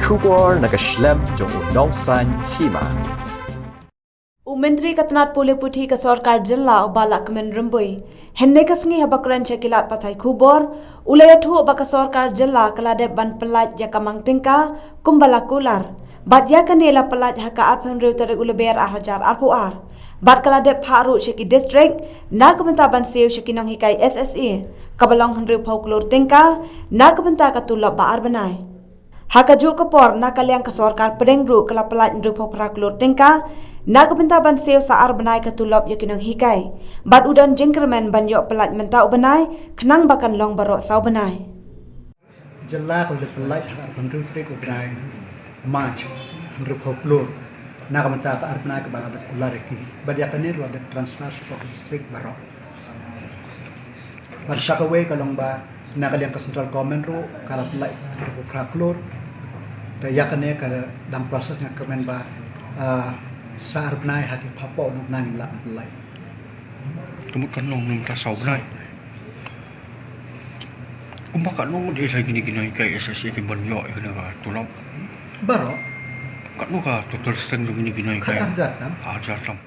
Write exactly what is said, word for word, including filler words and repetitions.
Khubor na ka shlem jong u nongsan hima. U Myntri ka tnat pule puthi ka sorkar jylla u Bah Lahkmen Rymbui, hynne ka sngi haba kren sha ki lad pathai khubor, u la ïathuh ba ka sorkar jylla ka la dep ban pyllait ïa ka mang tyngka kumba la kular. Bad ïa kane la pyllait ha ka arphew hynriew tarik u Lber ar hajar arphew ar. Bad ka la dep phah ruh sha ki district na ka bynta ban siew sha ki nonghikai S S A kaba long hynriewphew klur tyngka na ka bynta ka tulop ba ar bnai. Ha kajuh ka por na ka liang ka sorkar pdeng ruh ka la pyllait hynriewphew phra klur tyngka na ka bynta ban siew sa ar bnai ka tulop ïa ki nonghikai. Bad u don jingkyrmen ban ïoh pyllait mynta u bnai khnang ba kan long baroh saw bnai. Jylla ka la dep pyllait ha ka arphew hynriew tarik u bnai March hynriewphew klur na ka bynta ka ar bnai kaba nga dep kular ïa ki. Bad ïa kane ruh la dep transfer sha ka district baroh. Bad sha kawei ka long ba na ka liang ka central government ruh ka la pyllait hynriewphew phra klur. Te ïa kane ka dang process, nga kyrmen ba, ah, sa ar bnai ha ki phapoh nang ngin lah ban pyllait. Ka mut kan long na ka bynta saw bnai. Kumba katno ngut ïa kine ki nonghikai S S A ki ban ïoh ïa kane ka tulop? Baroh. Katno ka total strength jong kine ki nonghikai? Khat ar hajar tam. Khat ar hajar tam.